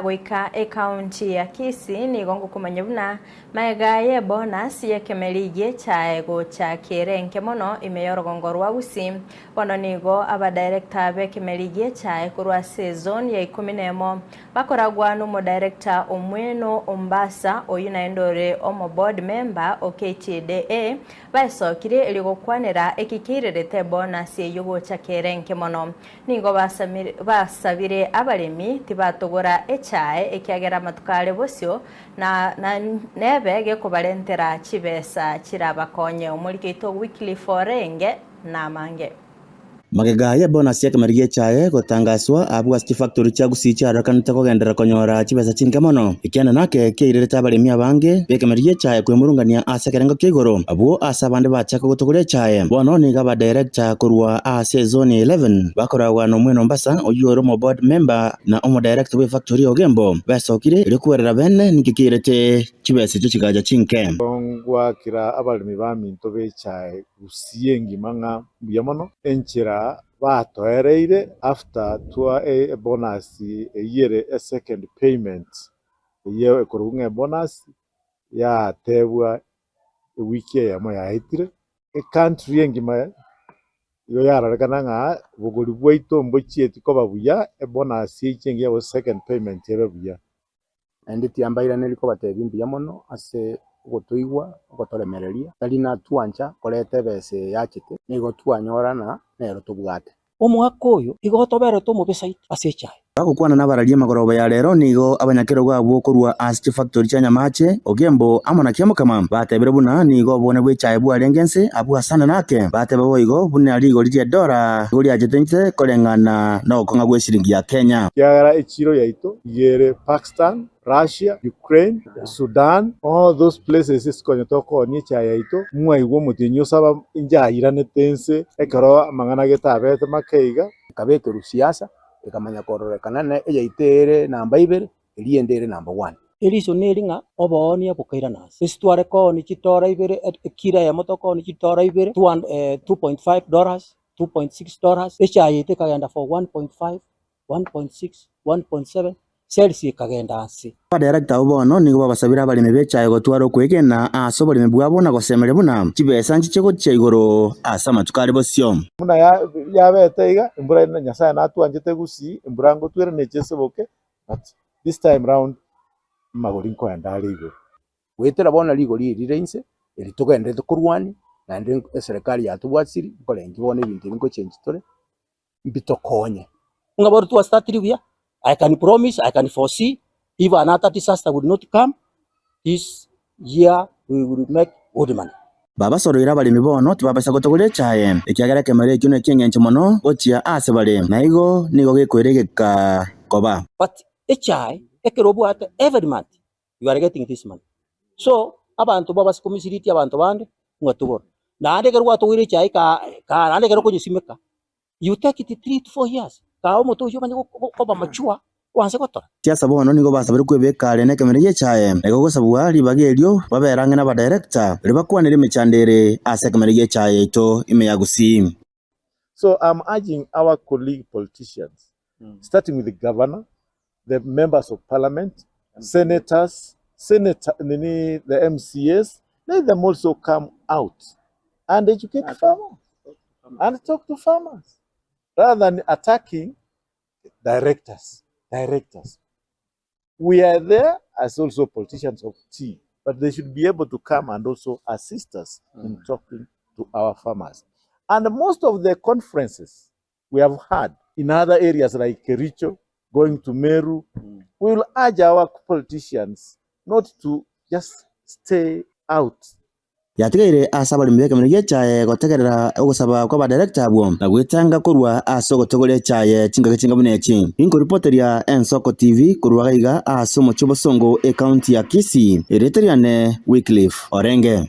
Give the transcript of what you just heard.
Goika ekaunti ya Kisii nigo ngokomanya buna magega y'ebonus y'ekemeri gi'echae gocha kere enke mono ime y'orogongo rwa Gusii. Bono nigo abadirector b'ekemeri gi'echae korwa ase ezone ya ikomi nemo bakoragwa n'omodirector Omweno Ombasa oyio naende ore omoboard member o KTDA baesokire erio gokwanera eki keirerete ebonus eyio gocha kere enke mono. Nigo basabire abaremi tibatogora echae, ekiagera amatuko are bosio na nebe gekobarentera chibesa chirabakonye. Omoriki oito Wycliffe Orenge namange. Magega y'ebonus y'ekemeri gi'echae gotangaswa, abwo ase chifactori chia Gusii chiarorekanete kogenderera konyora chibesa chinke mono. Ekianda nake kiairerete abaremi abange b'ekemeri gi'echae kwemurungania ase ekerengo kia igoro, abwo ase abande bachaka gotogora echae. Bono nigo abadirector korwa ase ezone ya 11 bakoragwa n'Omweno Ombasa, oyio ore omoboard member na omodirector bw'efactory ya Ogembo, besokire erio kwerera bene ninki kiairete chibesa echio chigacha chinke. Ngoakera abaremi baminto b'echae Gusii engima ng'a mbuya mono, enchera batoereire after twa ebonus eyio ere esecond payment eyio ekorokwa ng'a ebonus yatebwa ewiki eyemo yaetire, ecountry engima igo yarorekana ng'a bogori bwaito mbochieti koba buya, ebonus eche engiya gose second payment ebe buya. Naende tiambairaneria kobatebia mbuya mono ase ogotoigwa, ogotoremereria, tari natwancha koreta ebesa eye yachete, nigo twanyorana nero tobwate. Omwaka oyo igo otoberete omobesaiti ase echaye. Bagokwana nabararia amagoroba ya rero nigo abanyakerogo abwo korwa ase chifactori chia Nyamache, Ogembo amo na Kiamokama batebire buna nigo obone bw'echaye bwarenge nse abwo asande nake. Bateba boigo buna rigori ri'edora nigo riachete nse koreng'ana nogokong'a gw'eshiringi ya Kenya. Ekiagera echiro yaito iga ere Pakistan, Russia, Ukraine, Sudan, all those places ase konya tokoonia echae yaito, mwaigwa omotienyi osaba inche airanete nse ekero amang'ana gete abete make iga. Ekabekerwa siasa, ekamanya kororekana na eyaito ere namba ibere, eria ende ere namba one. Eriso neri ng'a oboonia bokairana ase. Ase tware koonia chitora ibere, ekilo eyemo tokoonia chitora ibere, 2.5 dollars, 2.6 dollars, echae yaito ekagenda for 1.5 1.6, 1.7, Celsi ekagenda ase. Abadirector abwo bono nigo babasabire abaremi b'echae gotwara okwegena ase oboremi bwabo na gosemeria buna chibesa nchiche gochia igoro ase amatuko are bosio. Buna yabete iga, embura Nyasaye natwanchete gusii, embura ngotwere neche eseboke, but this time round amagori nkoenda are igoro. Goetera bono rigori eri rire inse, eri togendererete korwania, naende eserekari yatobwatisirie, nkorengi bono ebinto ebi ngochengi tore. mbitokonye. Ng'a bono twastartire buya, I can promise, I can foresee, if another disaster will not come, this year we will make good money. Babasoroire abaremi bono tibabaisa gotogora echaye, ekiagera ekemero ekio neki'engencho mono gochia aase bare, na igo nigo gekoira egeka koba. But echae ekero obwate every month you are getting this money. So abanto babase komisiriti abanto bande ng'a togora. Naende ekero gwatogoire echae kaa kaa naende ekero okonyesimeka, you take it 3 to 4 years kaa omote oyio omanye koba mature oanse gotora. Siasa bono nigo basabire kwebeka are nekemero gi'echaye, na igo gosabwa ribaga erio babere ang'e nabadirector erio bakwanere emechando ere ase ekemero gi'echaye yaito ime ya Gusii. So I'm urging our colleague politicians, starting with the governor, the members of parliament, senators, senator, nini, the MCAs, let them also come out and educate farmers and talk to farmers rather than attacking directors. Directors. We are there as also politicians of tea, but they should be able to come and also assist us in talking to our farmers. And most of the conferences we have had in other areas like Kericho, going to Meru, we will urge our politicians not to just stay out. Yatigaire ase abaremi b'ekemero gi'echaye gotegerera ogosaba kw'abadirector abwo na gwetanga korwa ase ogotogora echaye chingaki chinga buna echi. Ninkoripoteria Ensoko TV korwa gaiga ase omochie o Bosongo, ecounty ya Kisii. Erieta riane Wycliffe Orenge.